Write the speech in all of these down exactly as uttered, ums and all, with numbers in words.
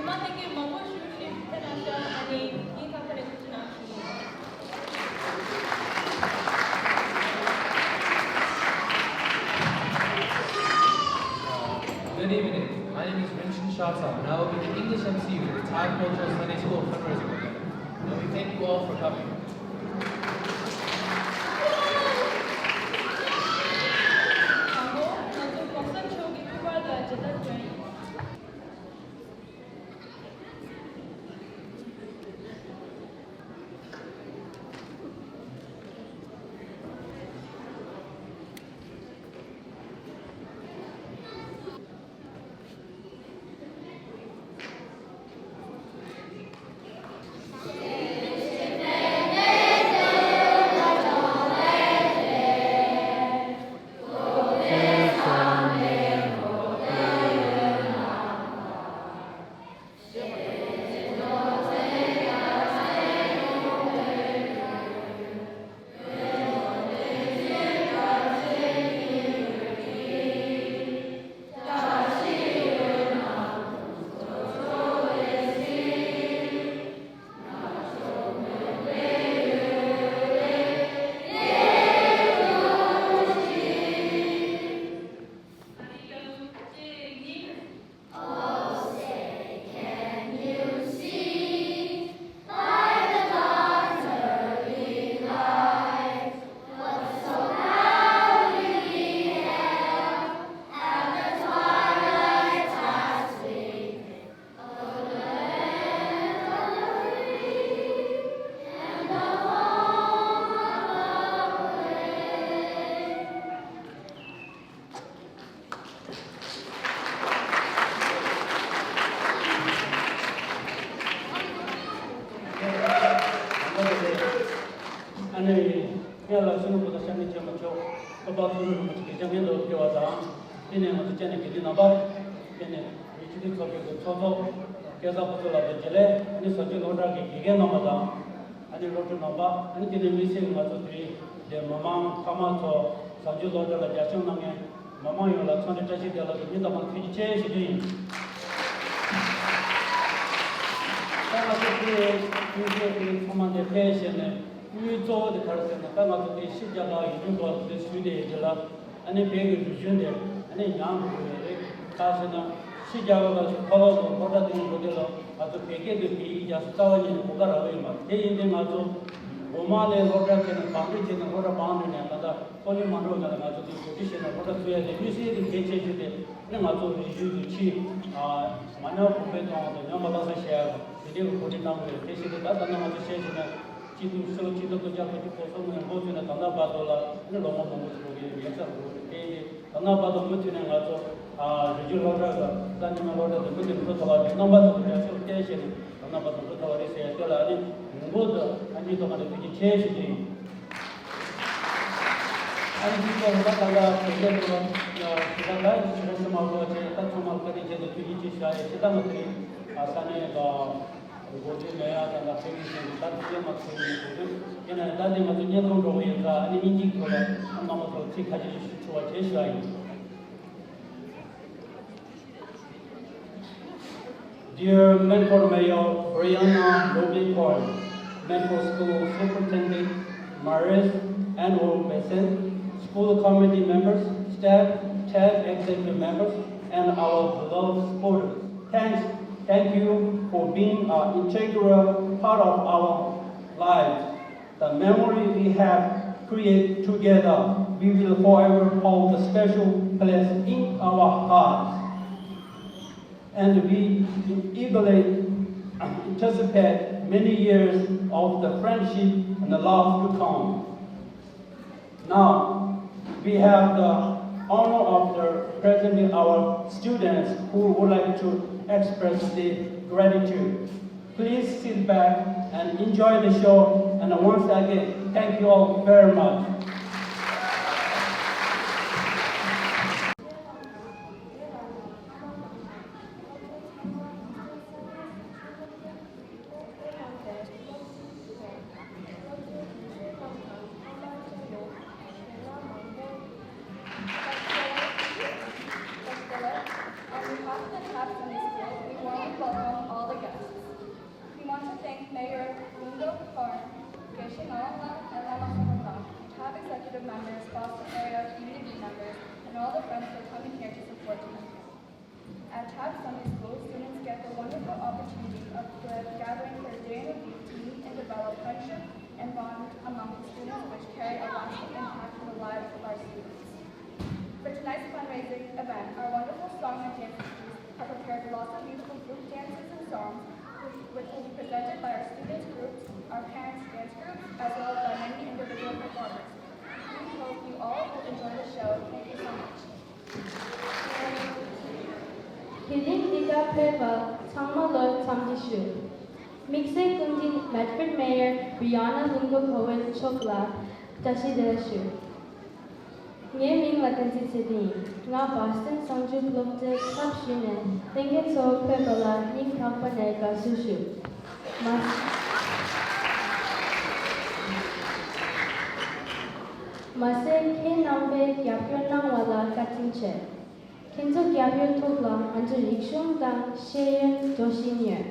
མ་ཐེངས་ཀྱི་མང་པོ་ཞུ་ཞིག་ཕེབས་གནང་ཤག་ཨ་ནི་ངའི་ཁ་ཁ་ནས་ཐུགས་རྗེ་གནང་ཞུ་ཡིན། Good evening. My name is Rinchen Shatsa, and I will be the English M C for the Thai Cultural Sunday School fundraising event. And we thank you all for coming. དང་པོ་ང་ཚོ་གོང་ས་མཆོག་གི་སྐུ་པར་ལ་མཇལ་དར་སྐྱོན་ཡིན། Oh, say, can you see by the dawn's early light what so proudly we hailed at the twilight's last gleam, the land of the free and the home of the brave? ཨ་ནི། སྔོན་ལ་ཤུ་ནུ་བུ་དང་ཤར་ནི་ཆེན་མོ་མཆོག་སྐུ་པར་ཐུགས་རྗེ་རིན་པོ་ཆེ་གི་ཞབས་སྙན་དུ་ཕུལ་བ་དང་། དེ་ནས་ང་ཚོ་བཅར་ནས་དགེ་འདུན་རྣམ་པ། དེ་ནས་རི་ཆུ་ཚོགས་པའི་ཚོགས་གཙོ་སྐལ་བཟང་ཕུན་ཚོགས་ལགས་དང་རྒྱུན་ལས། ཨ་ནི་གཟའ་མཇུག་སློབ་གྲྭ་གི་དགེ་རྒན་རྣམ་པ་དང་། ཨ་ནི་སློབ་ཕྲུག་རྣམ་པ། ཨ་ནི་དེ་ནས་དམིགས་བསལ་གྱི་ང་ཚོ་དེ་རིང་འདིར་མི་མང་ཕ་མ་ཚོ་གཟའ་མཇུག་སློབ་གྲྭ་ལ་རྒྱ་ཆེན་གནང་མཁན་མི་མང་ཡོངས་ལ་འཚམས་འདྲི་བཀྲ་ཤིས་བདེ་ལེགས་ཀྱི་སྙིང་ཐག་པ་ནས་ཐུགས་རྗེ་ཆེ་ཞུ་རྒྱུ་ཡིན། ད་ང་ཚོ་དེ་དམིགས་བསལ་གྱི་ཚང་མ་འདིར་ཕེབས་བྱས་ནས་དམིགས་ཡུལ་གཙོ་བོ་དེ་ག་རེ་ཟེར་ན། ད་ང་ཚོ་དེ་ཕྱི་རྒྱལ་ཁག་ཡུལ་གྲུའི་སྐོར་དེ་ཞུས་ཏེ་ཡིན་དེ་ལ། ཨ་ནི་བོད་ཀྱི་རིག་གཞུང་དེ་ཨ་ནི་ཉམས་འགྲོ་གི་ཡོད་རེད། ག་ཟེར་ན་ཕྱི་རྒྱལ་ཁབ་ལ་ཕྱིན་ཐོག་ལོག་ཏུ་སློབ་གྲྭ་དེ་ནས་འགྲོ་དུས་ལ་ང་ཚོ་བོད་སྐད་དང་བོད་ཡིག་རྒྱལ་སྲིད་རྩ་བ་ཉིད་ནས་གོ་སྐབས་རག་གི་ཡོད་མ་རེད། དེ་ཡིན་དུས་ང་ཚོ་འོག་མ་ནས་སློབ་གྲྭ་བྱས་ནས་བང་སྒྲིག་བྱས་ནས་སློབ་གྲྭ་བང་བསྒྲིགས་ནས་ད་ལྟ་ཕོ་ལི་མ་འགྲོ་ང་ལ་ང་ཚོ་དེ་གོ་སྒྲིག་བྱས་ནས་སློབ་གྲྭ་ཚུགས་ཡ་དེ་དམིགས་བསལ་གྱི་གལ་ཆེ་ཤོས་དེ་ནི་ང་ཚོ་རིག་གཞུང་དུ་ཕྱི་མ་ཉམས་གོང་འཕེལ་གཏོང་བ་དང་ཉམས་པ་སླར་གསོ་བྱེད་ཡ་དེ་འདྲའི་གི་གོ་སྒྲིག་གནང་དགོས་རེད། དེ་བཞིན་དུ་ད་ལྟ་ན་ང་ཚོ་བཤད་བྱས་ན། སྤྱི་འཐུས་ཕྱི་ལོ་ཆིག་སྟོང་དགུ་བརྒྱ་དགུ་བཅུ་གོ་གསུམ་ནས་འགོ་བཙུགས་ནས་ད་ལྟ་བར་དུ་ལ་ནི་ལོ་ངོ་མང་པོ་ཞིག་འགྲོ་གི་ཡོད་ས་རེད། དེ་ཡིན་དུས་ད་ལྟ་བར་དུ་མུ་མཐུད་ནས་ང་ཚོ་རི་རྒྱུད་སློབ་གྲྭ་དང་གསར་རྙིང་མའི་སློབ་གྲྭ་དང་མུ་མཐུད་འགྲོ་ཐུབ་པ་དེ་རྣམ་པ་ཚོ་གི་རྒྱབ་སྐྱོར་བརྟེན་བྱས་ནས་ད་ལྟ་བར་དུ་འགྲོ་ཐུབ་པ་རེད་ཟེར་ཡ་དེ་ལ་ཨ་ནི་མང་པོ་དུ་ཨ་ནི་ཐོག་ནས་ཐུགས་རྗེ་ཆེ་ཞུ་རྒྱུ་ཡིན། ཨ་ནི་དེའི་ཐོག་ནས་ད་ལྟ་བོད་སྐད་དུ་ཞུ་བ་ལ་ཞུ་རན་སི་མ་གོ་བྱས། ད་ཚང་མར་བཀའ་དྲིན་ཆེ་དང་ཐུགས་རྗེ་ཆེ་ཞུ་ཡ་ཡིན། ཇི་ལྟར་ང་ཚོ་ཡིན་ས་གནས་ལ། འགོ་ཁྲིད་མེད་ཡ་དང་ལ་ཕེབས་མཁན་ཞིག་ད་དུས་ཚོད་མ་ཐུབ་ནས་འགྲོ་དུས། ཡིན་ན་ད་འདི་ང་ཚོ་བརྙན་ཐུང་འགྲོ་གི་ཡིན་ཙང་ཨ་ནི་སྙིང་གི་ཐོག་ལ་རྣམ་པ་ཚོར་ཚིག་ཁ་ཤས་ཤིག་ཞུ་ཆོག་པ་བྱེད་ཞུ་བ་ཡིན། Dear Manpur Mayor Brianna Lobey Cohen, Manpur School Superintendent Maris and all present, school committee members, staff, TAFE executive members, and our beloved supporters. Thanks, thank you for being an integral part of our lives. The memory we have created together, we will forever hold a special place in our hearts. And we eagerly anticipate many years of the friendship and the love to come. Now, we have the honor of the presenting our students who would like to express their gratitude. Please sit back and enjoy the show, and once again, thank you all very much. On behalf of the staff and the school, we warmly welcome all At Taft Sunday School, students get the wonderful opportunity of gathering for a day in a week to meet and develop friendship and bond among the students, which carry a lasting impact on the lives of our students. For tonight's fundraising event, our wonderful song and dance teachers have prepared lots of beautiful group dances and songs, which, which will be presented by our students' groups, our parents' dance groups, as well as by many individual performers. We hope you all will enjoy the show. Thank you so much. དེ་རིང་འདི་གར་ཕེབས་པ་ཚང་མ་ལ་འཚམས་འདྲི་ཞུ། དམིགས་བསལ་སྐུ་མགྲོན་Medford Mayor Breonna Lungo Cohen མཆོག་ལ་བཀྲ་ཤིས་བདེ་ལེགས་ཞུ། ངའི་མིང་ལ་བསྟན་འཛིན་ཚེ་བརྟན་ཡིན། ང་Boston གསར་འགྱུར་སློབ་གྲྭའི་ཚབ་ཞུས་ནས་ལྷན་རྒྱས་ཚོ་ཕེབས་པ་ལ་སྙིང་ཐག་པ་ནས་དགའ་བསུ་ཞུ། མ་མ་ཟད་ཁྱེད་རྣམ་པས་རྒྱབ་སྐྱོར་གནང་བ་ལ་བཀའ་དྲིན་ཆེ། ཁྱེད་ཚོ་རྒྱབ་སྐྱོར་ཐོག་ལ་ང་ཚོའི་རིག་གཞུང་དང་ཤེས་ཡོན་འགྲོ་བཞིན་ཡོད།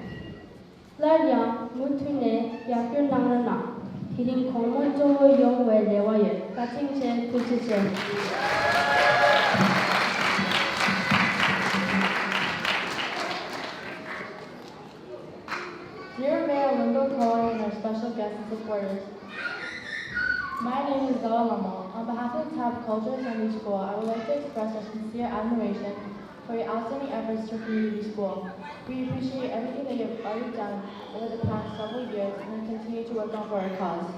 སླར་ཡང་མུ་མཐུད་ནས་རྒྱབ་སྐྱོར་གནང་རོགས་གནང་། དེ་རིང་དགོང་མོ་སྤྲོ་བོ་ཡོང་བའི་རེ་བ་ཡོད། བཀའ་དྲིན་ཆེ། ཐུགས་རྗེ་ཆེ། Dear Mayor Lungo Cohen and our special guests and supporters, my name is Zawa Lama. On behalf of Taft Culture Sunday School, I would like to express our sincere admiration for your outstanding efforts to our community school. We appreciate everything that you have already done over the past several years and will continue to work on for our cause.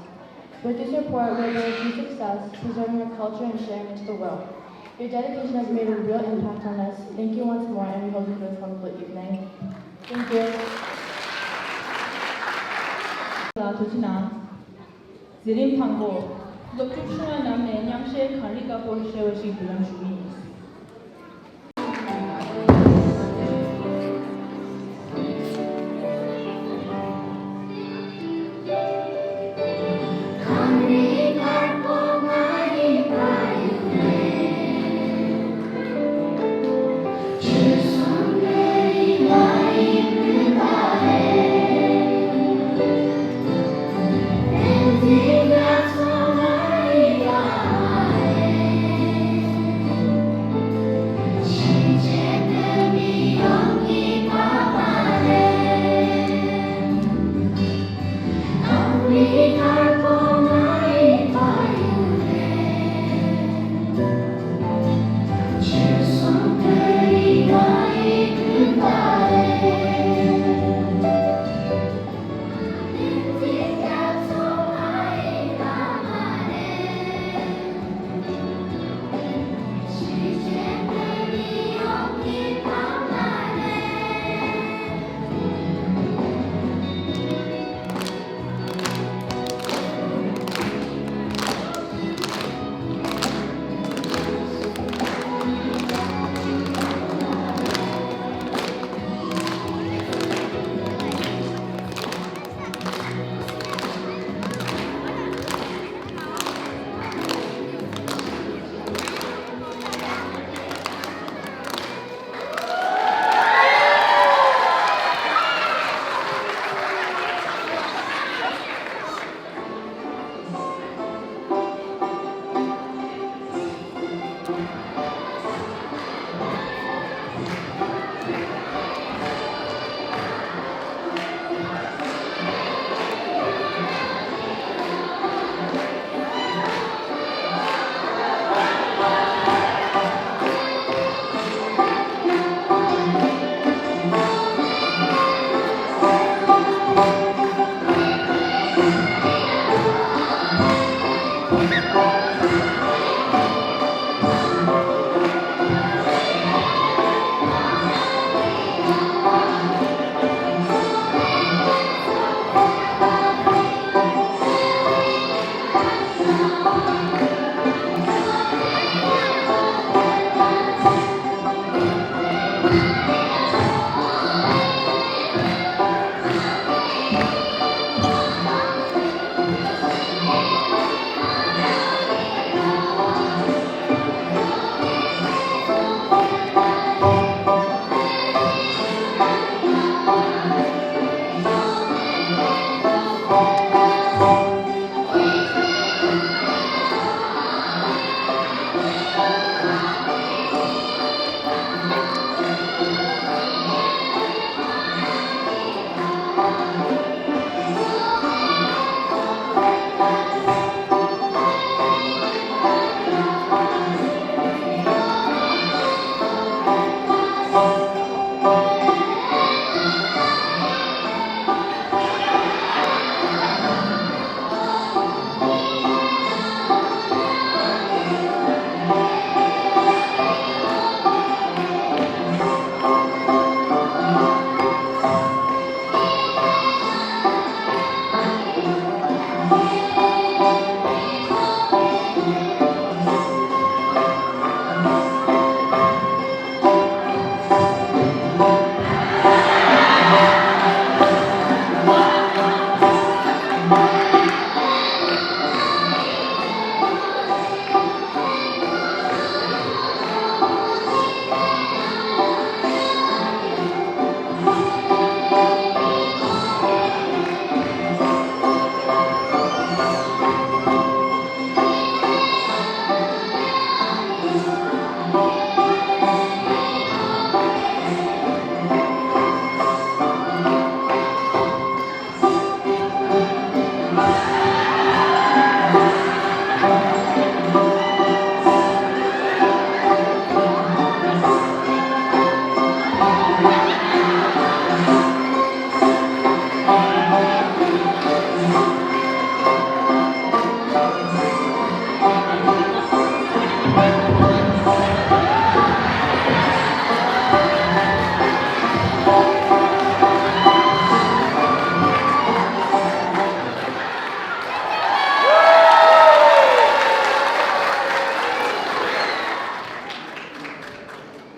With this report, we are going to see success preserving our culture and sharing it to the world. Your dedication has made a real impact on us. Thank you once more, and we hope you enjoy this wonderful evening. Thank you. ལ་ཐུགས་རྗེ་གནང་། མཛད་རིམ་དང་པོ། སློབ་ཕྲུག་ཆུང་བ་རྣམས་ནས་མཉམ་གཞས་གངས་རི་དཀར་པོར་གཞས་པ་ཞིག་འབུལ་ལམ་ཞུ་གི་ཡིན།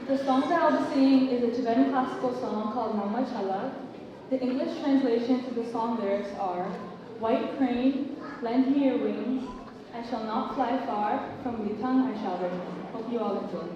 The song that I'll be singing is a Tibetan classical song called Nangma Chala. The English translation to the song lyrics are: White crane, lend me your wings, I shall not fly far, from Lithang I shall return. Hope you all enjoy.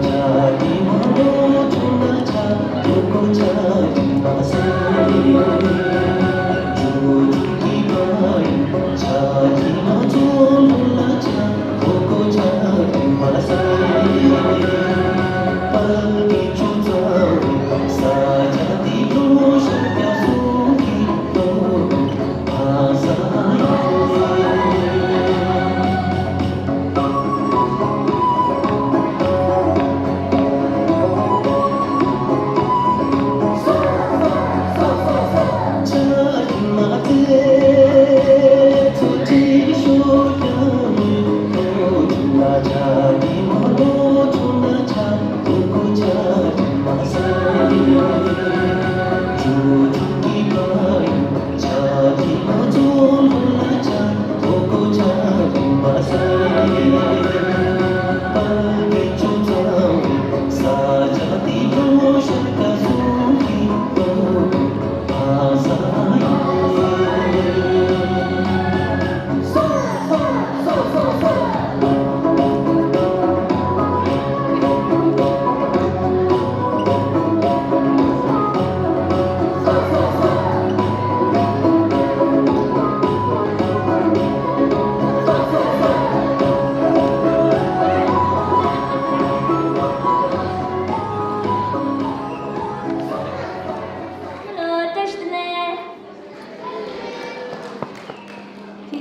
དེ་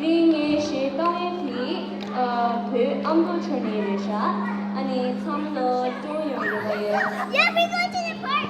རིང་ངས་གཞས་བཏང་ཡས་དེ་ཨ་བོད་ཨ་མདོ་ཕྱོགས་ནས་རེད་ཤག་ཨ་ནི་མཚམས་ལ་སྤྲོ་ཡོང་ཡོད་པ་ཡོད། Yeah, we going to the park.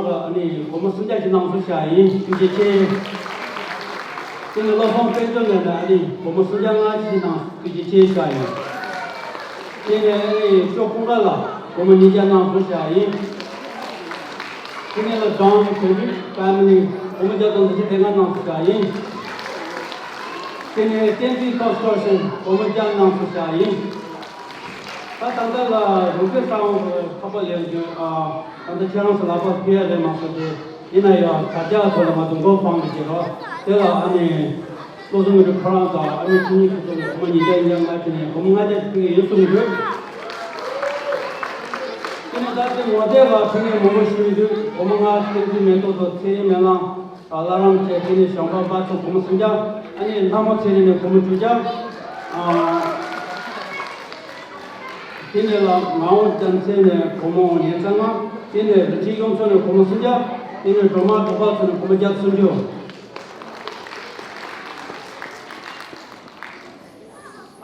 ཨ་ནི་སྒོར་མོ་སུམ་བརྒྱ་ཅིག་གནང་སོང་ཤག་ཡིན། ཐུགས་རྗེ་ཆེ། དེ་ནས་བློ་བཟང་དཔལ་འབྱོར་ལགས་ནས་ཨ་ནི་སྒོར་མོ་སུམ་བརྒྱ་ལྔ་བཅུ་ཅིག་གནང་སོང་། ཐུགས་རྗེ་ཆེ་ཤག་ཡིན། དེ་ནས་ཨ་ནི་ཤོ་ཀུན་དགའ་ལགས་སྒོར་མོ་ཉིས་བརྒྱ་གནང་སོང་ཤག་ཡིན། དེ་ནས་ལ་ལྡང་བོད་རིགས་ཕེ་མི་ལི་སྒོར་མོ་བརྒྱ་དང་བདུན་ཅུ་དོན་ལྔ་གནང་སོང་ཤག་ཡིན། དེ་ནས་བསྟན་འཛིན་ཐོབ་སྐྱོར་ཤིང་སྒོར་མོ་བརྒྱ་གནང་སོང་ཤག་ཡིན། ད་ད་ལྟ་ལ་རུ་སྐད་གསང་བ་ཁ་པར་ལེན་རྒྱུ། ཨ། ད་ལྟ་ཁྱེད་རང་ཚོ་ལག་པར་ཕུལ་ཡ་རེད་མ་གཏོགས་དེ་ཡིན་ན་ཡང་དྲ་རྒྱ་ཐོག་ལ་ང་ཚོ་མགོ་འཕང་གི་བྱེད་རོགས། དེ་ལ་ཨ་ནི་བློ་བཟང་གི་ཁོ་རང་དང་ཨ་ནི་ཁྱིམ་མི་ཁོ་ཚོ་ལ་སྒོར་མོ་ཉིས་བརྒྱ་ཉིས་བརྒྱ་ལྔ་བཅུ་ནས་སྒོར་མོ་ལྔ་བརྒྱ་ཕུལ་གི་ཡོད་གསུང་གི་འདུག་དེ་ནས་ད་ལྟའི་ངོ་དེབ་ལ་ཕུལ་མཁན་མང་པོ་ཞིག་ཡོད་འདུག་སྒོར་མོ་ལྔ། བསྟན་འཛིན་མེ་ཏོག་དང་ཚེ་རིང་མེ་གླང་། ཨ། བླ་རམས་བཅས། དེ་ནས་ཞང་པ་དཔའ་མཆོག་སྒོར་མོ་སུམ་བརྒྱ། ཨ་ནི་ལྷ་མོ་ཚེ་རིང་ནས་སྒོར་མོ་བཅུ་བརྒྱ། ཨ། དེ་ནས་ལ་ངག་དབང་རྒྱལ་མཚན་ནས་སྒོར་མོ་ཉེར་ལྔ། དེ་ནས་རི་ཁྲོད་གཡུ་མཚོ་ནས་སྒོར་མོ་སུམ་བརྒྱ། དེ་ནས་སྒྲོལ་མ་གྲགས་པ་མཚོ་ནས་སྒོར་མོ་བརྒྱ་སུམ་ཅུ།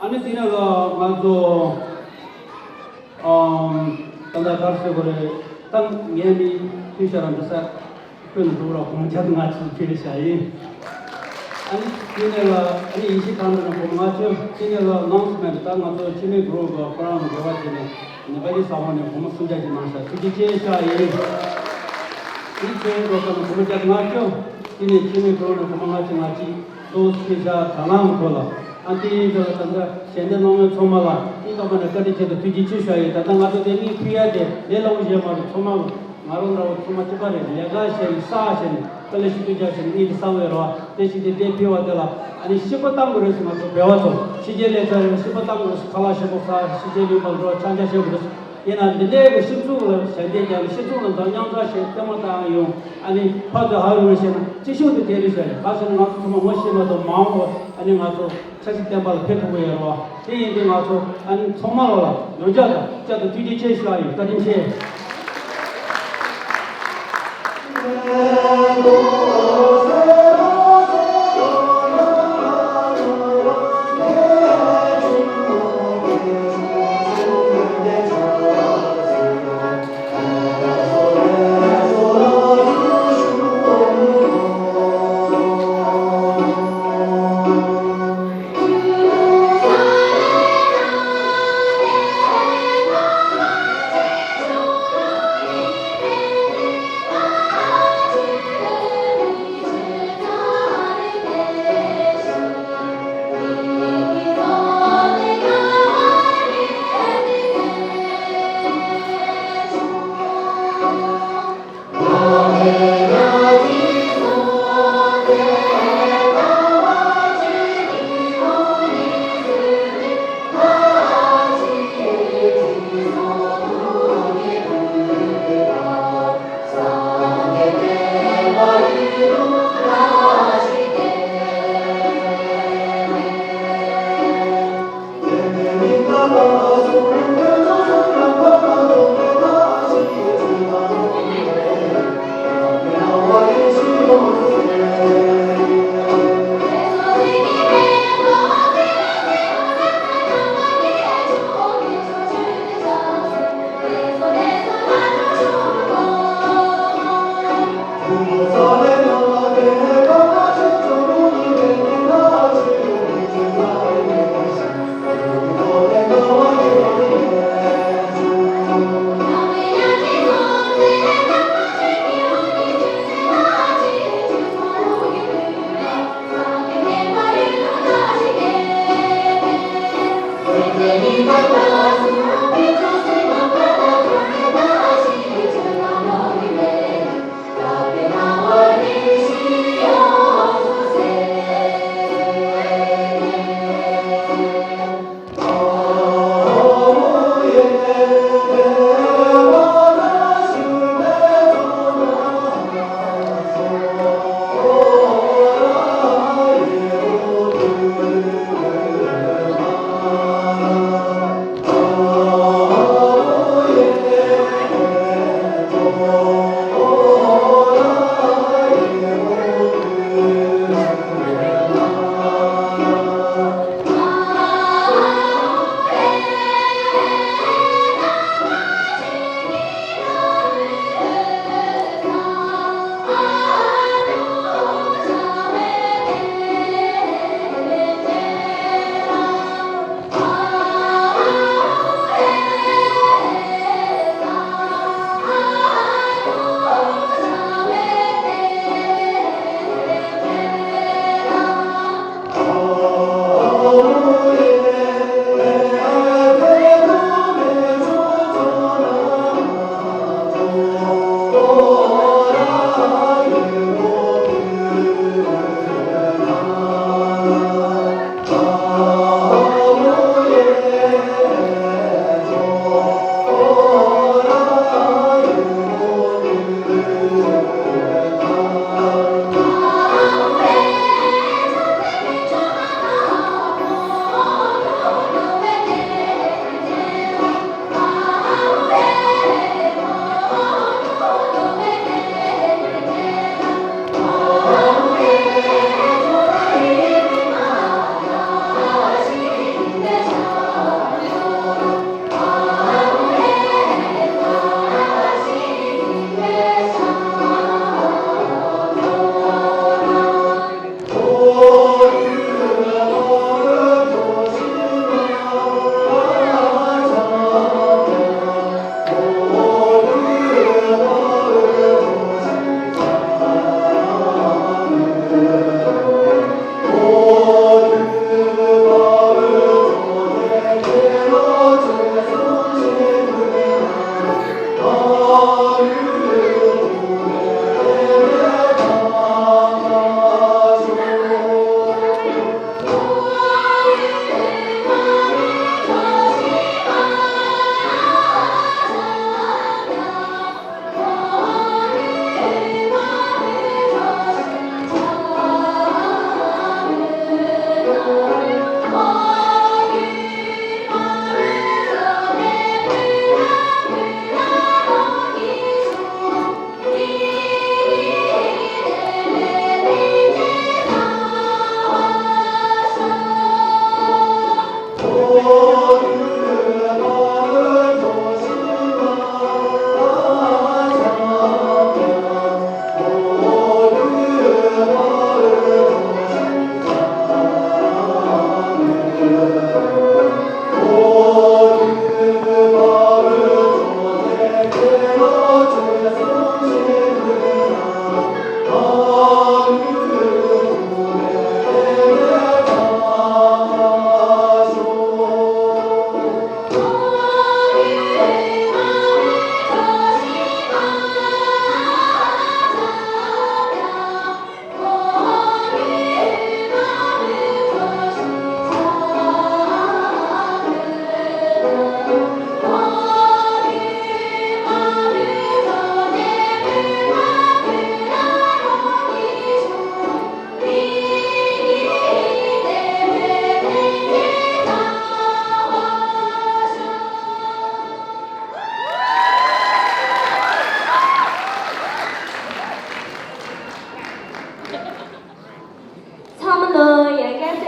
ཨ་ནི་དེ་ནས་ལ་ང་ཚོ། ཨམ། ད་ལྟ་ག་རེ་ཟེར་དགོས་རེད། ད་ངས་ནི་ཐུགས་ཤ་རང་འདྲི་ས། ཁྱོད་ནི་འགྲོ་ར་གོང་ཆ་ང་ཚོ་ཁྱེར་བྱ་ཡིན། ཨ་ནི་དེ་ནས་ལ་ཨ་ནི་ཡིན་གཅིག་གང་འདྲ་ན་སྒོར་མོ་ལྔ་བཅུ། དེ་ནས་ལ་ནང་སུ་མེད་ད་ང་ཚོ་འཆི་མེད་གུ་རུ་གི་ཁོ་རང་ལ་འབྲེལ་བ་བྱས་ནས་ནེ་པ་ལི་ས་འོག་ནས་སྒོར་མོ་སུམ་བརྒྱ་ཅིག་གནང་ཤག་ཐུགས་རྗེ་ཆེ་ཤག་ཡིན། དེ་ཚོའི་འགྲོ་ས་ནས་སྒོར་མོ་བརྒྱ་དང་ལྔ་བཅུ། དེ་ནས་འཆི་མེད་གུ་རུ་ནས་སྒོར་མོ་ལྔ་བཅུ་ང་གཅིག་ཏོག་ཙམ་ཤ་དྲ་ལམ་ཐོག་ལ། ཨ། དེ་ཡིན་དུས་ལ་ད་ལྟ་ཞལ་འདེབས་གནང་མཁན་ཚང་མ་ལ་སྙིང་ཐག་པ་ནས་བཀའ་དྲིན་ཆེ་དང་ཐུགས་རྗེ་ཆེ་ཞུ་ཡ་ཡིན། ད་ལྟ་ང་ཚོ་དེ་གཉིས་ཕུལ་ཡ་དེ་ལས་སླ་པོ་ཞིག་མ་རེད། ཚང་མ་ང་རང་འདྲ་བོ་ཚང་མ་གཅིག་པ་རེད། ལས་ཀ་བྱས་ནས་ས་བྱས་ནས་དཀའ་ལས་ཤི་ཐུག་རྒྱག་བྱས་ནས་གཉིད་དེ་ཟ་བའི་རོ། དེ་ཞིག་དེ་དེ་ཕུལ་བ་དེ་ལ་ཨ་ནི་གཤིས་པ་བཏང་དགོས་རེད་ཟེར། ང་ཚོ་བོད་པ་ཚོ་ཕྱི་རྒྱལ་སླེབས་ཚར་རེད། གཤིས་པ་བཏང་དགོས་རེད་ཟེར། ཁ་ལག་ཞིམ་པོ་ཟ། ཕྱི་རྒྱལ་ལུས་པ་འགྲོ་འཆམ་འཆམ་བྱེད་དགོས་རེད་ཟེར། ཡིན་ན་འདི་འདྲའི་གི་ཤིང་འཛུགས་ལ་ཞལ་འདེབས་ཀྱང་ཤིང་འཛུགས་ལ་འཛམ་མཉམ་ཚ་ཞེས་ལྟད་མོ་ལྟ་ཡང་ཡོང་། ཨ་ནི་ཕར་ཚུར་ཧ་རུ་རུ་བྱས་ན་ཅི་ཤོག་དེ་དེ་རེད་ཟེར། ག་ཟེར་ན་ང་ཚོ་ཚང་མ་ངོ་ཤེས་མ་གཏོགས་མ་འོངས་པ་ཨ་ནི་ང་ཚོ་འཆར་གཞི་བརྟན་པ་ལ་ཕེབས་ཐུབ་ཀྱི་ཡོད་རེད་བ། དེ་ཡིན་དུས་ང་ཚོ་ཨ་ནི་ཚང་མ་ལོ་ལ་ཡོང་རྒྱ་དང་བཅའ་དང་ཐུགས་རྗེ་ཆེ་ཞུ་བ་ཡིན། བཀའ་དྲིན་ཆེ།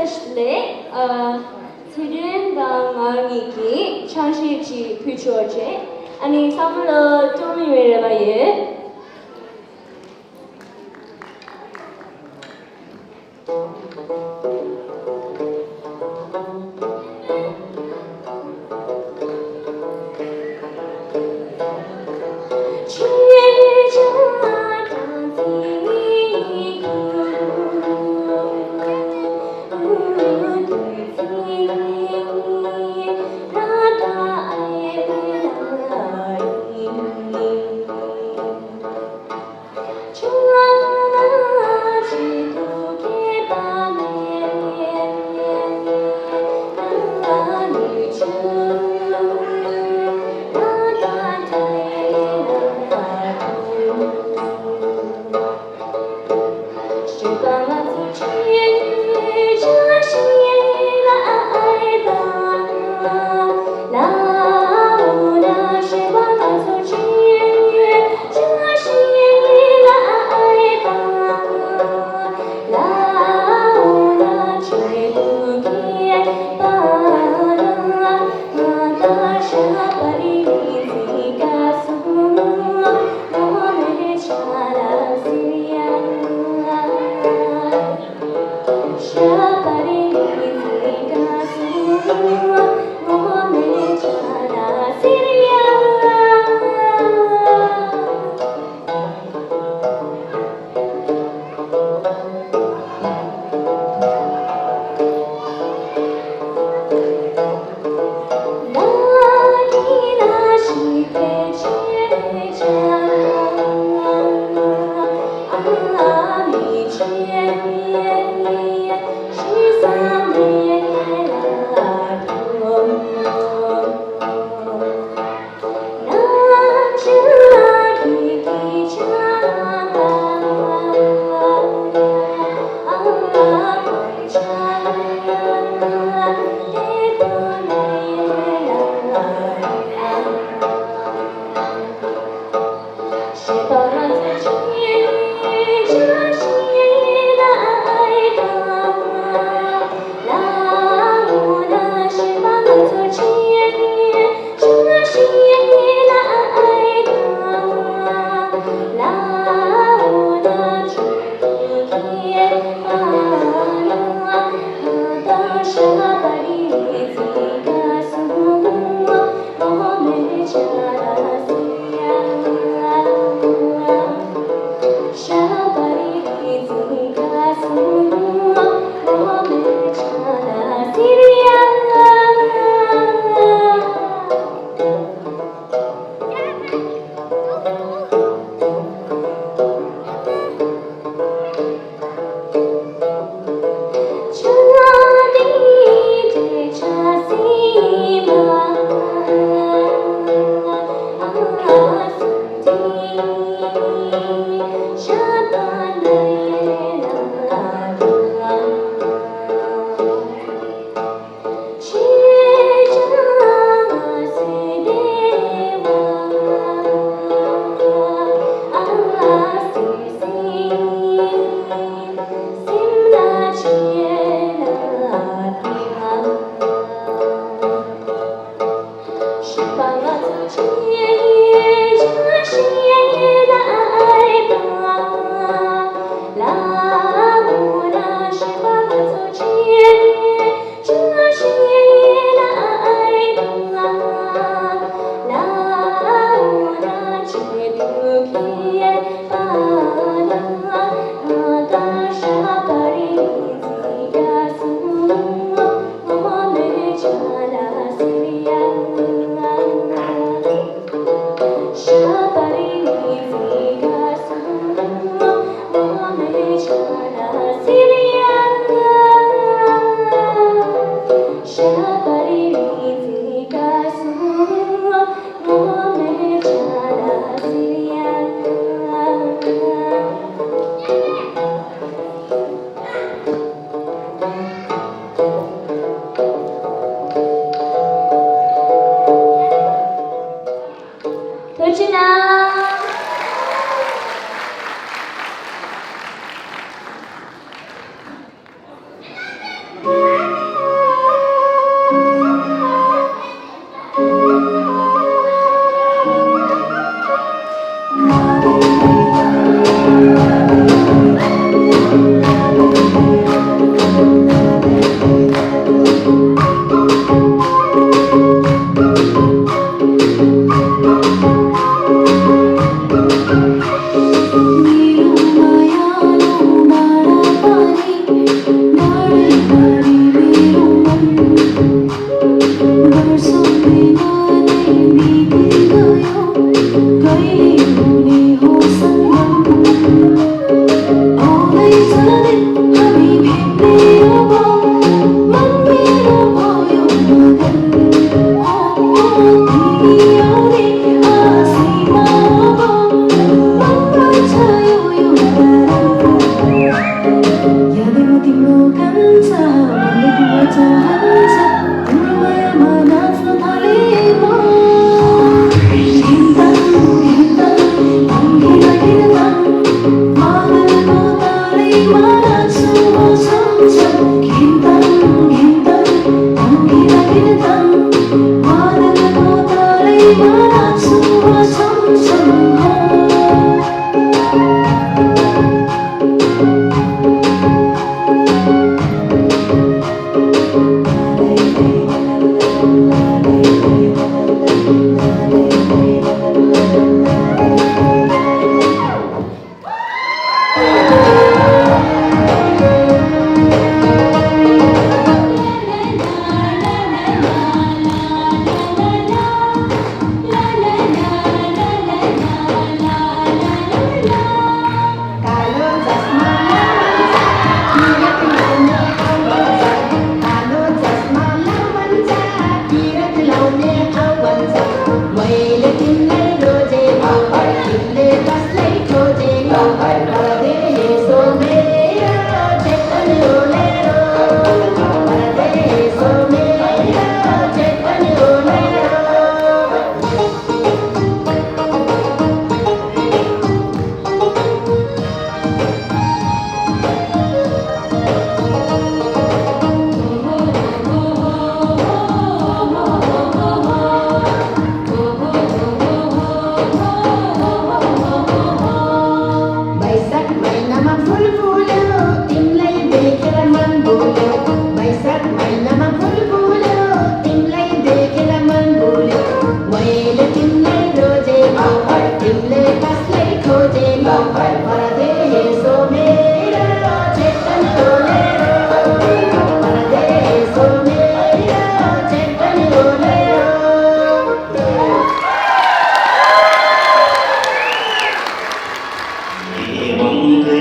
ལས། ཨ། ཚེ་བརྟན་དང་ང་གཉིས་ཀྱིས་ཆང་གཞས་ཅིག་ཕུལ་ཆོག་ཅེས། ཨ་ནི་ཚང་མ་ལ་སྤྲོ་མོ་ཡོད་རེད་པ་ཡོད།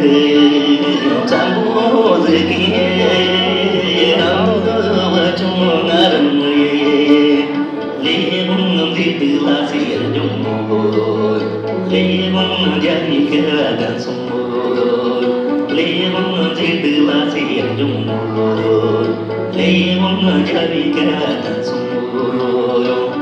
བཙན་པོ་ཟིག་གིས་ཨ་མདོ་བ་ཅུང་ང་རང་ཡེ། ལས་དབང་མཛེས་སྡུག་ལ་ཟེར་འབྱུང་ངོ་། ལས་དབང་རྒྱལ་བའི་སྐལ་བ་ལྡན་སོང་ངོ་། ལས་དབང་མཛེས་སྡུག་ལ་ཟེར་འབྱུང་ངོ་། ལས་དབང་རྒྱལ་བའི་སྐལ་བ་ལྡན་སོང་ངོ་།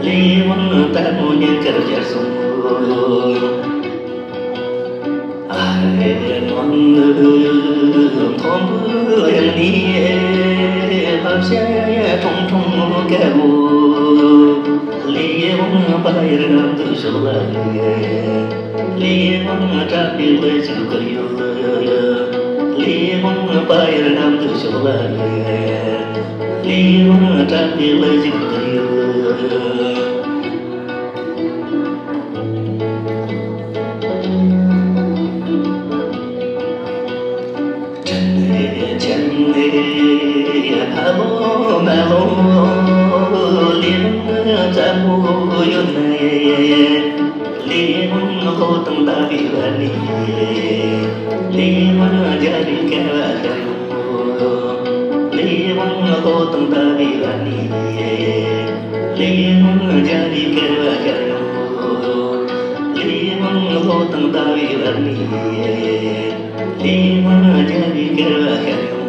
ལས་དབང་དལ་མོ་ཉེན་ཁར་གྱར་སོང་། ཨ་རེ་ནང་མཐོན་པོ་ཡང་ནི་ཕབ་བྱ་ཁྲུང་ཁྲུང་དཀར་མོ། ལས་དབང་པ་ཡར་ནང་དུ་ཤོག་ལ། ལས་དབང་དྲག་པོའི་ལས་ཅིག་བསྐུར་ཡོད། ལས་དབང་པ་ཡར་ནང་དུ་ཤོག་ལ། ལས་དབང་དྲག་པོའི་ལས་ཅིག་བསྐུར་ཡོད། དྲིན་ལན་ཆེན་ལེ་ཕ་ལོ་མ་ལོ། ལས་དབང་བཙན་པོ་ཡོད་ནའི། ལས་དབང་ལྷོ་དང་ཟླ་བའི་བར་ནས། ལས་དབང་རྒྱལ་བའི་སྐལ་བ་ཤར་ཡོང་། ལས་དབང་ལྷོ་དང་ཟླ་བའི་བར་ནས། ལས་དབང་རྒྱལ་བའི་སྐལ་བ་ཤར་ཡོང་། ལས་དབང་ལྷོ་དང་ཟླ་བའི་བར་ནས། ལས་དབང་རྒྱལ་བའི་སྐལ་བ་ཤར་ཡོང་།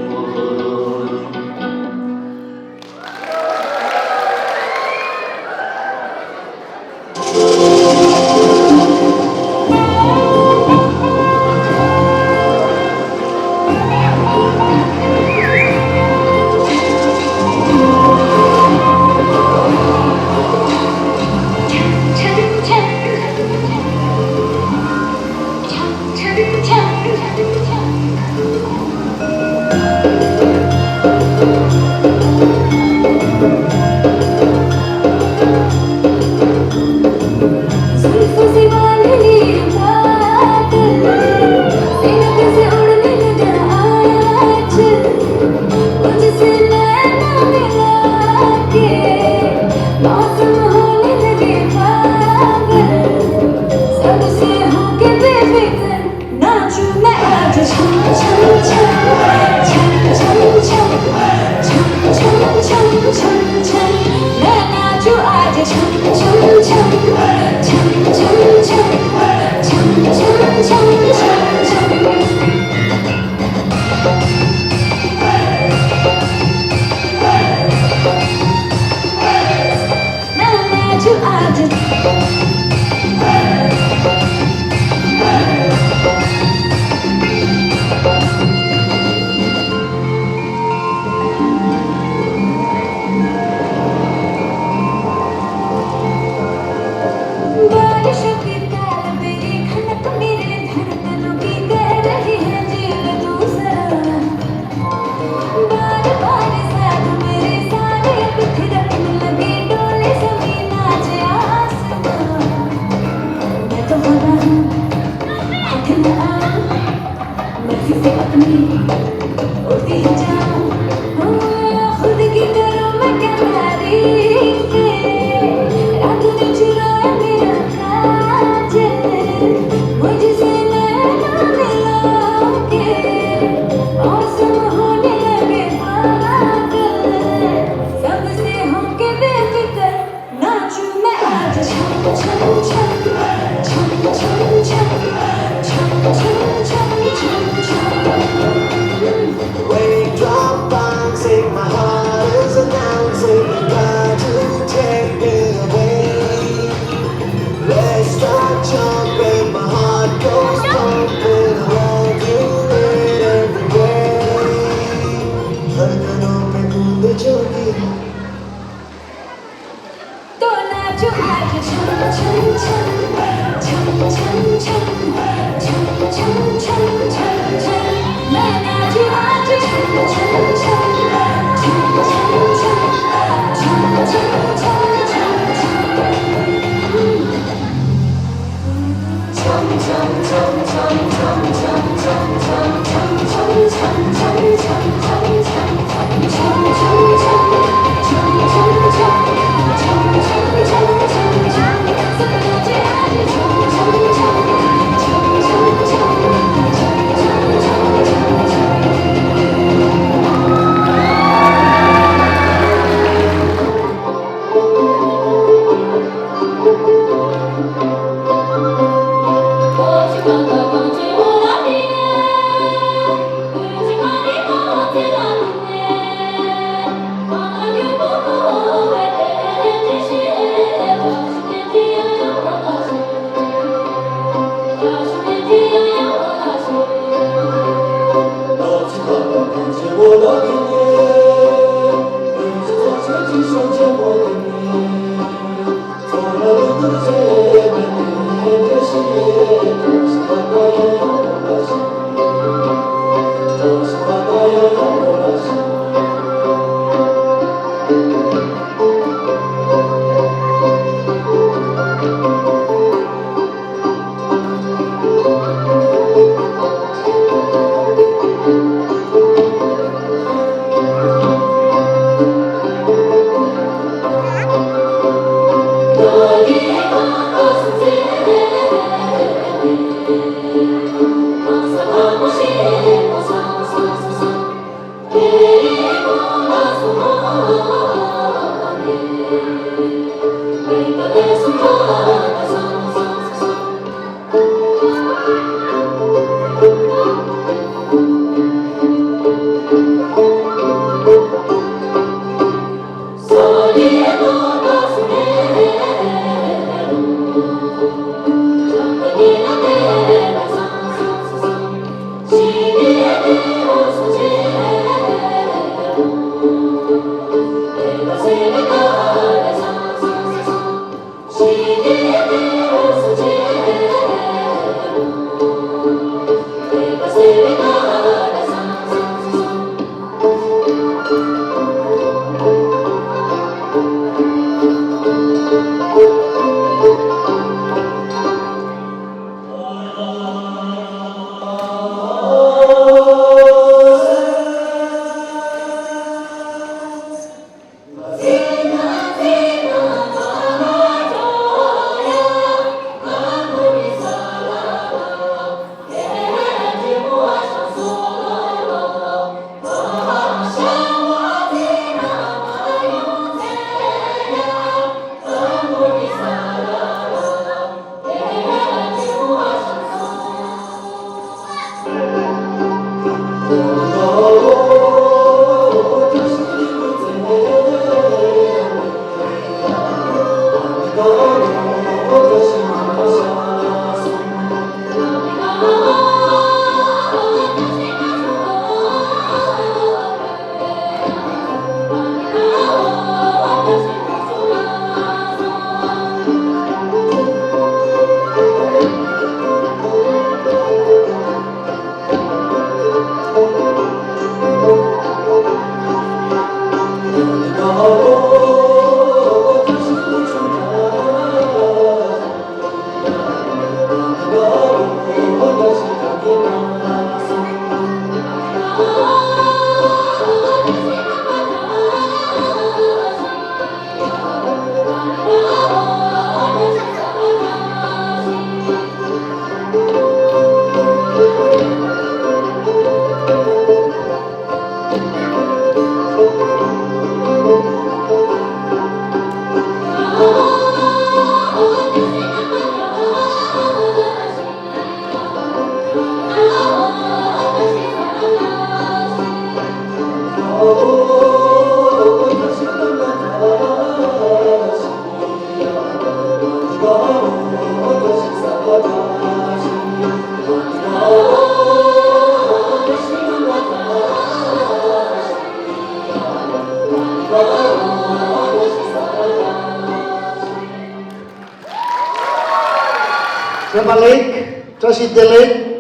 Salam alaikum, བཀྲ་ཤིས་བདེ་ལེགས།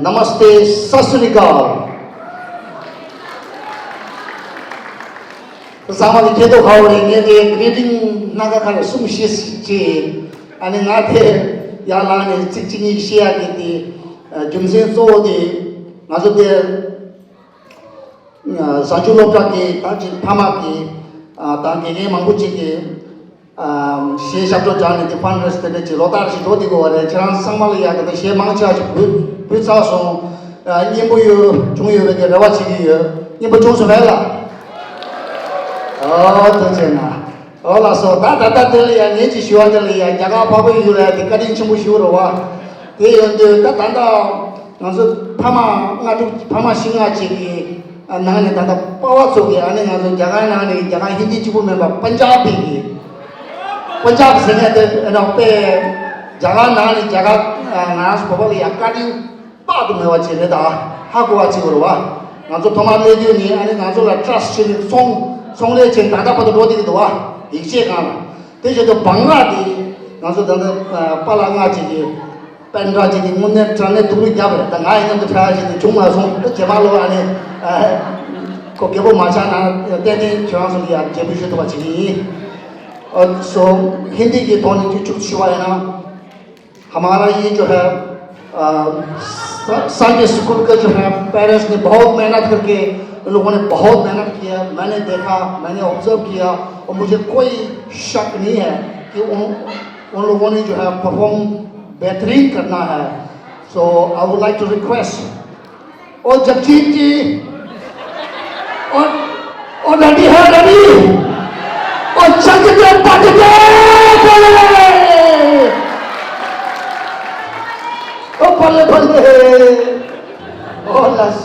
Namaste, Sat Sri Akal. ཚང་མ་ལ་ཁྱེད་ཚོ་ཧ་གོ་རེད། ངས་དེ་greeting་སྣ་ཁ་ཁ་ལ་གསུང་ཤེས་ཅི། ཨ་ནི་ང་དེ་ཡར་ལངས་ནས་ཚིག་གཅིག་གཉིས་བཤད་ཡག་གི་དེ་རྒྱུ་མཚན་གཙོ་བོ་དེ་ང་ཚོ་དེ་གཟའ་མཇུག་སློབ་གྲྭ་གི་ད་ཅིག་ཕ་མ་གི་དང་དགེ་རྒན་མང་པོ་ཅིག་གི་གཞས་ཞབས་བྲོ་སྦྱངས་ནས་དེ་ཕན་རེས་དེ་འདྲ་ཅིག་ལོ་ལྟར་ཞིག་འགྲོ་བསྡད་དགོས་པ་རེད། ཁྱེད་རང་ཚང་མ་ལ་ཡག་གི་ད་གཞས་མང་ཆེ་བ་ཞིག་འབུལ་འབུལ་ཚར་སོང་། སྙན་པོ་ཡོད་བྱུང་ཡོད་པའི་གི་རེ་བ་བྱེད་ཀྱི་ཡོད། སྙན་པོ་བྱུང་སོང་མེད་ལ། ཨོ་ཐུགས་རྗེ་གནང་། ཨོ་ལགས་སོ། ད་ད་ལྟ་དེ་ལ་ཡང་ངེད་ཀྱི་ཞུ་བ་དེ་ལ་ཡང་རྒྱ་གར་འཕགས་པའི་ཡུལ་ལ་དེ་བཀའ་དྲིན་ཆེན་པོ་ཞུ་རོགས་བ། དེ་ཡོང་དུས་ད་ད་ལྟ་ང་ཚོ་ཕ་མ་ལྔ་དྲུག་ཕ་མ་བཞི་ལྔ་ཅིག་གི་ནང་ནས་ད་ལྟ་པ་ཕ་ཚོ་གི་ཨ་ནི་ང་ཚོ་རྒྱ་གར་ནང་ནས་རྒྱ་གར་ཧིན་དི་གཅིག་པུ་མིན་པ་པན་ཇབ་པའི་གི་པན་ཇབ་ཟེར་མཁན་དེ་ཨ་ནི་དཔེ་རྒྱ་གར་ནང་ནས་རྒྱ་གར་ང་རང་ཚོ་བོད་པ་ལ་ཡང་བཀའ་དྲིན་དཔག་ཏུ་མེད་པ་ཅིག་རེད། ད་ཧ་གོ་བ་ཅིག་རེད་བ། ང་ཚོ་ཐོག་མར་སླེབས་དུས་ནས་ཨ་ནི་ང་ཚོ་ལ་ཊྲ་སི་ཊི་བྱས་ནས་ཚོང་ཚོང་ལས་བྱས་ནས་ད་ལྟ་བར་དུ་འགྲོ་བསྡད་ཀྱི་འདུག་བ། ཡིག་ཆའི་སྒང་ལ། དེ་བཞིན་དུ་བང་ག་དེ་ང་ཚོ་ད་ལྟ་པཱ་ལགས་ལྔ་ཅིག་གིས་པན་ཌ་ཅིག་གིས་དངོས་གནས་དྲང་གནས་ཐུགས་རེ་བརྒྱབ་པ་རེད། ད་ང་ཡི་མཉམ་དུ་ཕྲད་ཡ་ཞིག་དེ་བྱུང་མ་སོང་། དེ་རྗེས་མ་ལོ་ཨ་ནི་ཁོ་རྒད་པོ་མ་ཆགས་ན་ཏན་ཏན་ཁྱོད་རང་ཚོ་གི་ཡར་རྒྱལ་པོ་ཞུ་ཐུབ་པ་བྱེད་ཀྱི་ཡིན། ཨ་སོ། ཧིན་དི་གི་ཐོག་ནས་ཅིག་ཅུག་ཞུ་བ་ཡིན་ན། हमारा ये जो है, Sunday school का जो है, पेरेंट्स ने बहुत मेहनत करके, उन लोगों ने बहुत मेहनत किया। मैंने देखा, मैंने ऑब्जर्व किया, और मुझे कोई शक नहीं है कि उन उन लोगों ने जो है, परफॉर्म बेहतरीन करना है। So I would like to request, ओ जगजीत जी, ओ, ओ रेडी है, रेडी? ओ जगते पटते बोले, ओ बल्ले बल्ले, ओ लस।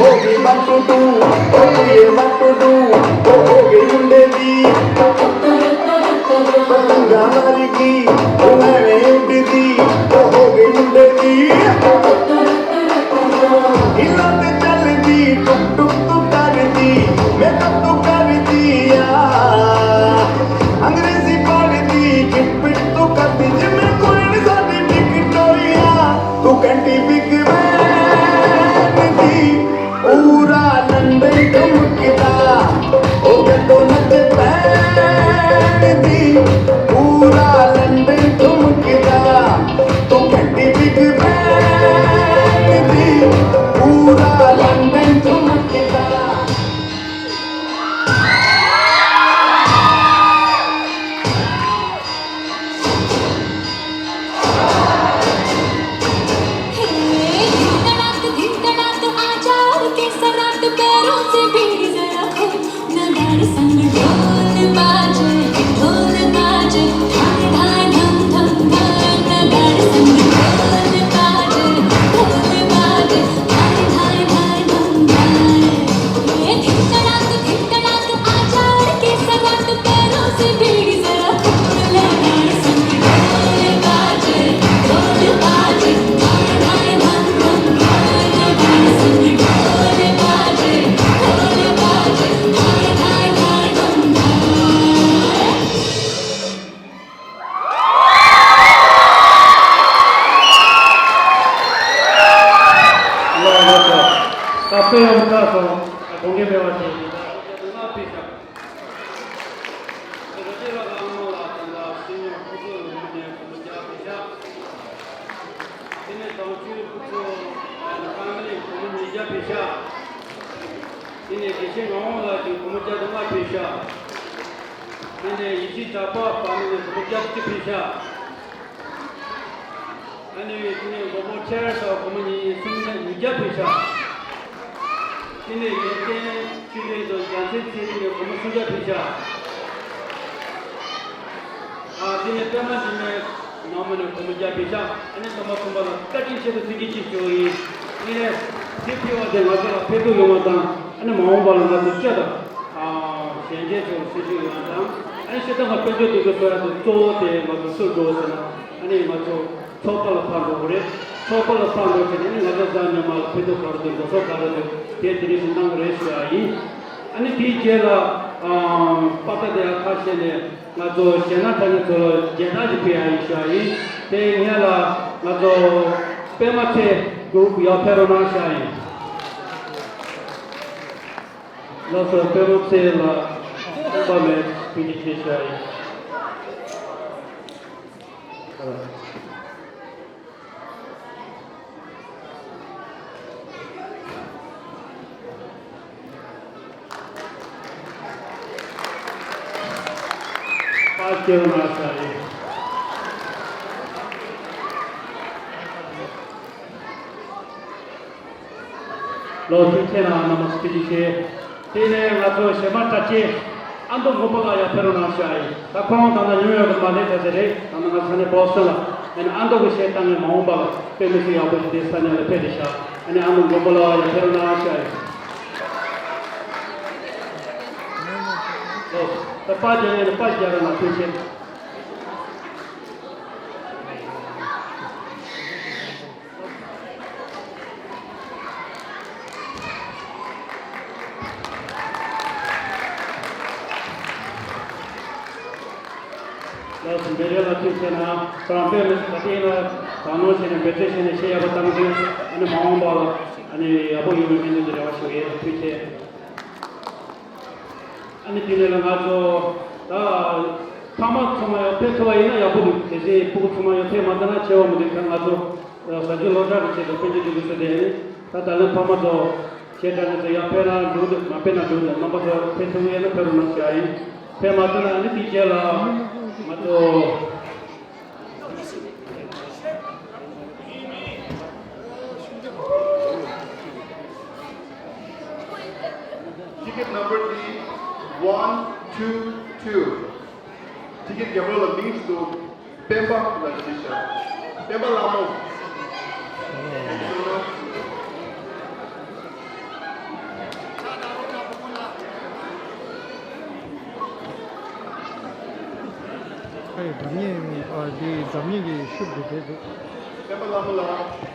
ਹੋ ਗਈ ਵਨ ਟੂ ਟੂ, ਓ ਕੁੜੀਏ ਵਨ ਟੂ ਟੂ, ਓ ਹੋ ਗਈ ਮੁੰਡੇ ਦੀ। ਪਤੰਗਾਂ ਵਰਗੀ, ਓ ਐਵੇਂ ਉੱਡਦੀ, ਓ ਹੋ ਗਈ ਮੁੰਡੇ ਦੀ। ਹਿੱਲਾਂ ਤੇ ਚੱਲਦੀ, ਟੁਕ ਟੁਕ ਤੂੰ ਕਰਦੀ, ਮੇਕਅਪ ਤੂੰ ਕਰਦੀ ਆ। ਅੰਗਰੇਜ਼ੀ ਪੜ੍ਹਦੀ, ਕਿਟ ਪਿਟ ਤੂੰ ਕਰਦੀ, ਜਿਵੇਂ ਕੁਈਨ ਸਾਡੀ ਵਿਕਟੋਰੀਆ। ਤੂੰ ਘੰਟੀ ਬਿਗ ਬੈਨ ਦੀ, ਪੂਰਾ ਲੰਡਨ ਢੁਮਕਦਾ। ਉਹ ਜਦੋਂ ਨੱਚੇ ਬੈਂਡ ਦੀ, ਪੂਰਾ ਲੰਡਨ ਢੁਮਕਦਾ। ਤੂੰ ਘੰਟੀ ਬਿਗ ਬੈਨ ਦੀ, ਪੂਰਾ ਲੰਡਨ ਢੁਮਕਦਾ। हे, धिन तड़ाक, धिन तड़ाक, आजा और कैसा रात, पैरों से बीड़ी जरा खोल। नगाड़े संग ढोल बाजे, ढोल बाजे, ढाय ढाय ढम ढम ढाय। नगाड़े संग ढोल बाजे, ढोल बाजे, ढाय ढाय ढाय ढम ढाय। ये धिन तड़ाक, धिन तड़ाक, आजा और कैसा रात, पैरों से बीड़ी जरा खोल। नगाड़े संग ढोल बाजे, ढोल बाजे, ढाय ढाय ढम ढम ढाय। नगाड़े संग ढोल बाजे, ढोल बाजे, ढाय ढाय ढाय ढम ढाय། ལགས་སོ། ད་དཔེ་ཡག་པོ་བཀྲ་སོང་། ད་དགོངས་འགལ་མེད་པ་བྱས་ཡིན། ད་དགོངས་འགལ་མ་ཕེབས་ཤག་ད་རོ་ཅེ་ལགས་ཨ་མ་ལགས་དང་། ད་སྲིད་སྐྱོང་ཕུན་ཚོགས་ལུང་མ་ནས་སྒོར་མོ་བརྒྱ་ཕེབས་ཤག་དེ་ནས་དང་ཆོས་ཕུན་ཚོགས་ཨ་ནི་ཕ་མི་ལས་སྒོར་མོ་ཉིས་བརྒྱ་ཕེབས་ཤག་དེ་ནས་དགེ་བཤེས་ངག་དབང་ལགས་ཀྱིས་སྒོར་མོ་བརྒྱ་དང་ལྔ་ཕེབས་ཤག་དེ་ནས་ཡེ་ཤེས་གྲགས་པ་ཕ་མི་ལས་སྒོར་མོ་བརྒྱ་དང་གཅིག་ཕེབས་ཤག་ཨ་ནི་དེ་ནས་མགོན་པོ་ཁྲེ་རལ་ས་སྒོར་མོ་ཉིས་གསུམ་ཉིས་བརྒྱ་ཕེབས་ཤག་དེ་ནས་ཡོན་ཏན་ཆོས་སྒྲོན་དང་རྒྱལ་མཚན་ཚེ་རིང་ནས་སྒོར་མོ་སུམ་བརྒྱ་ཕེབས་ཤག་ཨ་དེ་ནས་པད་མ་འཇིགས་མེད་ནང་མི་ནས་སྒོར་མོ་བརྒྱ་ཕེབས་ཤག་ཨ་ནི་ཚང་མ་ཚང་མ་ལ་བཀའ་དྲིན་ཆེ་དང་ཐུགས་རྗེ་ཆེ་ཞུ་བ་ཡིན། དེ་ནས་དེ་ཕེབས་པ་དེ་ང་ཚོ་ལ་ཕན་ཐོགས་ཡོང་བ་དང་། ཨ་ནི་མ་འོངས་པ་ལ་ང་ཚོ་སྐྱ་དང་ཨ་གཞོན་སྐྱེས་ཚོ་ལ་སེམས་ཤུགས་ཡོང་བ་དང་། ཨ་ནི་སྤྱིར་བཏང་ང་དཔལ་འབྱོར་སྡེ་ཁུལ་གསོ་ཡག་ཏུ་གཙོ་བོ་དེ་ང་ཚོ་སུར་འགྲོ་ཟེར་ན། ཨ་ནི་ང་ཚོ་ཚོགས་པ་ལ་ཕར་འགྲོ་དགོས་རེད། ཚོགས་པ་ལ་ཕར་འགྲོ་བྱས་ནས་ཨ་ནི་ང་ཚོ་གཟའ་ཉི་མ་ལ་ཕན་ཐོགས་ག་རེ་འདུག་འགྲོ་སོང་ག་རེ་འདུག་དེ་དེ་རིང་སུ་གནང་གི་རེད་ཞུ་ཡག་ཡིན། ཨ་ནི་དེའི་རྗེས་ལ་ཨ་པ་ཏ་དེ་ཡག་ཁ་ཤས་ནས་ང་ཚོ་གཞས་སྣ་འཁྲབ་མཁན་ཚོ་ལ་མཇལ་དར་ཞིག་ཕུལ་ཡག་ཡིན་ཞུ་ཡག་ཡིན། དེ་སྔོན་ལ་ང་ཚོ་པད་མ་ཚེ་གུ་རུབ་ཡར་ཕེབས་རོགས་གནང་ཞུ་ཡག་ཡིན། ལགས་སོ། པད་མ་ཚེ་ལགས་དགོངས་པ་མེད་ཐུགས་རྗེ་ཆེ་ཞུ་ཡག་ཡིན། པ་སྐྱེ་བ་ན་ས་ཡིན། ལོ་ཐུགས་ཆེ་ན་རྣམ་པ་ཐུགས་རྗེ་ཆེ། དེ་ནས་ང་ཚོ་གཞས་མ་གྲགས་ཅན་ཨ་མདོ་མགོན་པོ་ལགས་ཡར་ཕེབས་རོགས་གནང་ཞུ་ཡག་ཡིན། ད་ཁོང་ད་ལྟ་ཉུའུ་ཡོག་གི་མ་སླེབས་ཚར་ཟེར་རེད། ད་ལྟ་ང་ས་གནས་བོ་སི་ཊོན་ལ། ཨ་ནི་ཨ་མདོ་གི་གཞས་བཏང་ནས་མ་འོངས་པ་ལ་དཔེ་མི་སྲིད་ཡག་པོ་ཞིག་དེ་ས་གནས་ལ་ཕེབས་བསྡད་ཤག་ཨ་ནི་ཨ་མདོ་མགོན་པོ་ལགས་ཡར་ཕེབས་རོགས་གནང་ཞུ་ཡག་ཡིན། ལོ། ད་པ་རྒྱག་ཡག་ནི་པ་རྒྱག་རོགས་གནང་། ཐུགས་རྗེ་ཆེ། ལགས་སོ། འདི་རེད་ལ་ཐུགས་རྗེ་ཆེ་གནང་། ཁོ་རང་དཔེ་མི་སྲིད་ག་དེ་ཡིན་ན་དག་སྣང་བྱས་ནས་འབད་བརྩོན་བྱས་ནས་གཞས་ཡག་པོ་བཏང་དུས། ཨ་ནི་མ་འོངས་པ་ལ་ཨ་ནི་ཡག་པོ་ཡོང་བའི་སྨོན་འདུན་དང་རེ་བ་ཞུ་གི་ཡོད། ཐུགས་རྗེ་ཆེ། ཨ་ནི་དེ་ནས་ལ་ང་ཚོ་ད་ཕ་མ་ཚང་མ་ཡང་ཕེབས་ཐུབ་པ་ཡིན་ན་ཡག་པོ་འདུག་དེ་བཞིན་སྤུ་གུ་ཚང་མ་ཡང་ཕེབས་མ་ཐུབ་ན་ཆེ་བ་མི་འདུག་ད་ང་ཚོ་གཟའ་མཇུག་སློབ་གྲྭ་གི་ཆེད་དུ་དཔལ་འབྱོར་སྡེ་ཁུལ་སུ་བསྡད་ནས། ད་ད་ལན་ཕ་མ་ཚོ་གཞས་འཁྲབ་མཁན་ཚོ་ཡར་ཕེབས་ན་འགྲིག་འདུག་མ་ཕེབས་ན་འགྲིག་འདུག་རྣམ་པ་ཚོ་ཕེབས་ཐུབ་ཡོད་ན་ཕེབས་རོགས་གནང་ཞུ་ཡག་ཡིན། ཕེབས་མ་ཐུབ་ན་ཨ་ནི་དེའི་རྗེས་ལ་ང་ཚོ། Ticket number D one two two. Ticket རྒྱབ་ལོགས་ལ་མིང་ཞིག་འདུག་སྤེན་པ་ལ་གཟིགས་ཤག་སྤེན་པ་ལྷ་མོ། Thank you so much. འཛམ་གླིང་ཨ་འདི་འཛམ་གླིང་གི་ཤུགས་དེ་དེ་འདུག་སྤེན་པ་ལྷ་མོ་ལགས།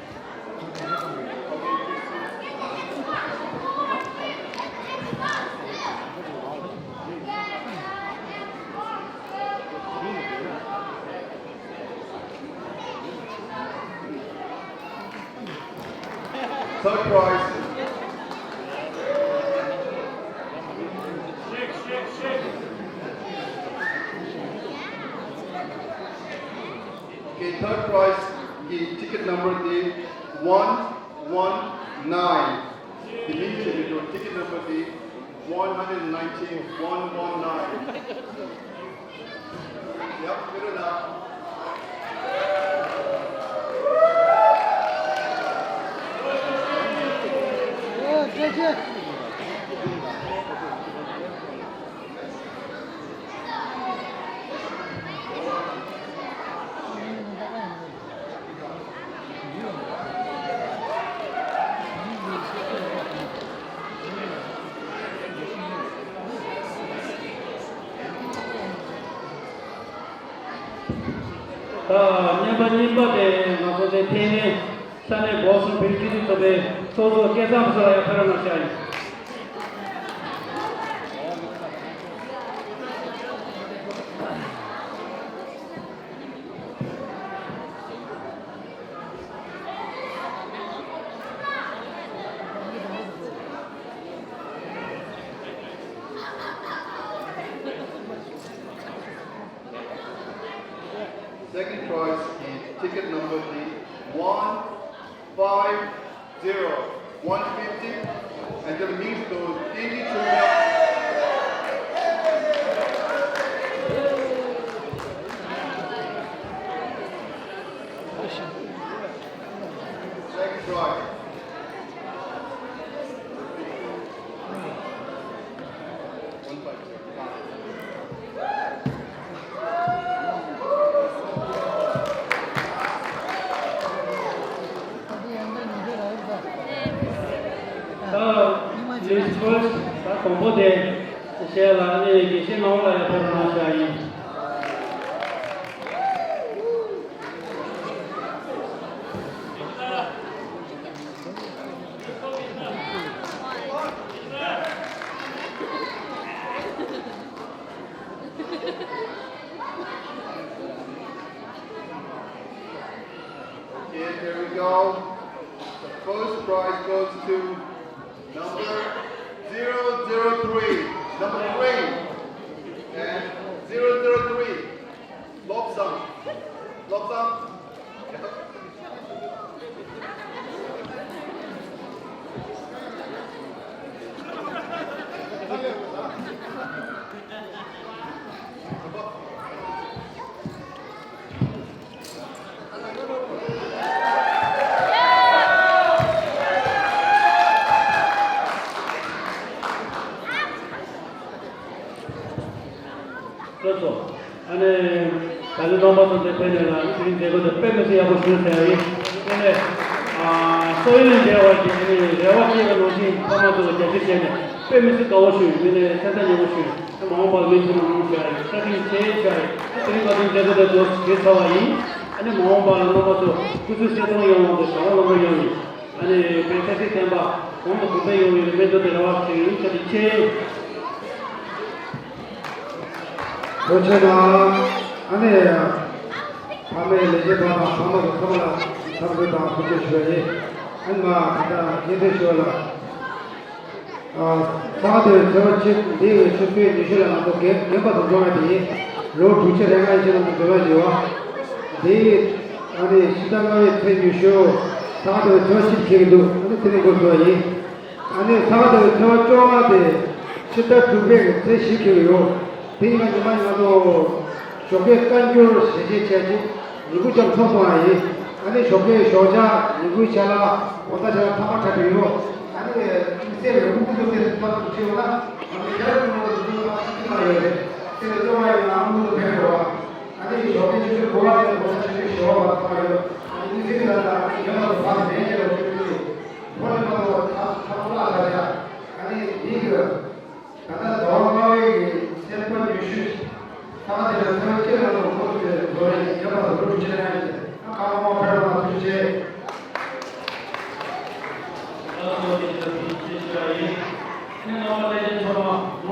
Third prize. Okay, third prize གི་ticket number དེ་one one nine. དེ་མིང་བྱས་ནས་འགྲོ། ticket number དེ་one hundred nineteen, one one nine. Yep, good enough. ད་རྔན་པ་རྙིང་པ་དེ་ང་ཚོ་དེ་འཐེན་ནས་ས་གནས་སྒོ་གསུམ་བོད་སྤྱི་འཐུས་ཚོགས་པའི་ཚོགས་གཙོ་སྐལ་བཟང་ཕུན་ཚོགས་ལགས་ཡང་ཕེབས་རོགས་གནང་ཞུ་ཡ་ཡིན། Second prize is ticket number one five zero, one fifty, and the means to Tini Chumya. Second prize. ད་ལིས་ཕར་སི་ཊི་ད་དང་པོ་དེ་ཞེས་ལ་ནི་དགེ་བཤེས་ངག་དབང་ལགས་ཡར་ཕེབས་རོགས་གནང་ཞུ་ཡ་ཡིན། Okay, here we go. The first prize goes to number zero zero three. Number three. And zero zero three. Lobsang. Lobsang. ལགས་སོ། ཨ་ནི་ད་ལོའི་རྣམ་པ་ཚོ་འདིར་ཕེབས་ནས་ལ་དེ་རིང་མཛད་སྒོ་དེ་དཔེ་མི་སྲིད་ཡག་པོ་བྱུང་ཟེར་བ་ཡིན། དེ་ནས་ཨ་སོག་ཡུལ་ནས་མཇལ་བ་ཞིག་ཨ་ནི་རེ་བ་སྐྱེས་པའི་ནང་བཞིན་ཕ་མ་ཚོ་ལ་རྒྱབ་སྐྱོར་བྱས་ནས་དཔེ་མི་སྲིད་དགའ་བོ་བྱུང་། དེ་ནས་སེམས་ཐག་ཉེ་བོ་བྱུང་། ཨ་མ་འོངས་པ་ལ་མི་ཐུབ་ན་གནང་ཞུ་ཡ་ཡིན། བཀའ་དྲིན་ཆེ་ཞུ་ཡ་ཡིན། ཨ་དེ་རིང་ང་ཚོའི་མཛད་སྒོ་དེ་ཚོ་བྱས་ཚར་བ་ཡིན། ཨ་ནི་མ་འོངས་པ་ལ་རྣམ་པ་ཚོ་སྐུ་གཟུགས་གསལ་ཐང་ཡོང་བ་དང་བྱ་བ་ལམ་འགྲོ་ཡོང་བའི། ཨ་ནི་བོད་ཆབ་སྲིད་བསྟན་པ་གོང་དུ་གོང་འཕེལ་ཡོང་བའི་སྨོན་འདུན་དང་རེ་བ་ཞུ་ཡིན། བཀའ་དྲིན་ཆེ། ཐུགས་རྗེ་གནང་། ཨ་ནི་ཕ་མའི་ལས་བྱེད་པ་དང་ཕ་མ་གི་ཚང་མ་ལ་འཚམས་འདྲི་དང་ཐུགས་རྗེ་ཆེ་ཞུ་བ་ཡིན། ཨ་ནི་མ་ད་ལྟ་སྙན་སྒྲོན་ཞུ་བ་ལ། ཨ་ས་ག་ཟླ་བའི་ཚེས་པ་གཅིག་འདས་པའི་ཆུ་ཚོད་ཉི་ཤུ་ལ་ང་ཚོ་རྒན་རྒན་པ་དང་འགྲོ་བ་དེ་ཡིན། ལོ་དྲུག་ཅུ་རེ་ལྔ་ཡི་ཕྱི་ལ་ང་ཚོ་འགྲོ་བ་ཡོད་པ། འདི་ཨ་ནི་ཕྱི་ཟླ་ལྔ་པའི་ཚེས་ཉི་ཤུ། ས་ག་ཟླ་བའི་ཚེས་པ་གཅིག་འཁེལ་གྱི་འདུག་ཨ་ནི་དེ་རིང་འགོ་འཛུགས་པ་ཡིན། ཨ་ནི་ས་ག་ཟླ་བའི་ཚེས་པ་བཅོ་ལྔ་དེ་ཕྱི་ཟླ་དྲུག་པའི་ཚེས་བཞི་འཁེལ་གྱི་ཡོད། དེ་ཡིན་ན་ཉི་མ་ང་ཚོ་ཞོགས་ཀས་བཀའ་འགྱུར་ཞལ་ཆད་བྱས་རྗེས་ཉིན་གུང་ལྕམ་ཚོགས་སོང་བ་ཡིན། ཨ་ནི་ཞོགས་ཀས་ཞོགས་ཇ་ཉིན་གུང་ཇ་ལ་དགོང་དག་ཇ་ལ་ཐ་མག་འཁྲབ་ཀྱི་ཡོད། ཨ་ནི་དམིགས་བསལ་བའི་དབུ་ཁུག་ཏུ་དེ་ཐབས་སུ་ཁྲིད་ཡོང་ན་ང་ཚོ་ཞལ་ལག་ཐུན་མོང་དུ་འདུག་ཨ་ནི་ཐུགས་ལ་ཡོད་རེད། དེ་ལས་གཙོ་བོ་ཡིན་ན་དབུ་ཁུག་ཏུ་ཕེབས་དགོས་པ། ཨ་ནི་ཞོགས་ཀས་ཆུ་ཚོད་དགུ་པ་དེ་ལ་དགོང་དག་ཆུ་ཚོད་བཞི་པ་བར་ཐ་མག་ཡོད། ཨ་ནི་དམིགས་བསལ་གྱི་ལ་དྭགས་ཨ་ནི་ཡོད་ལ་བར་དུ་ལན་བྱས་ལ་ཆུ་ཚོད་ཕོ་ལས་མ་གཏོགས་ཐབས་ཐབས་བཀླགས་ད་ཆ་ཨ་ནི་འདི་གི་ད་ལྟ་ཟླ་བ་ལྔ་པའི་གི་ཚེས་པ་ཉི་ཤུ། ས་ག་ཟླ་བའི་ཚེས་པ་གཅིག་ལ་ང་ཚོ་འགོ་ཚུགས་ཏེ་ ལ་སོགས་ཀྱི་ཆབ་སྲིད་ཆེ་ཞུ་བ་ཡིན། ཨ་ནི་སློབ་མ་ལྷན་རྒྱས་ཚང་མ།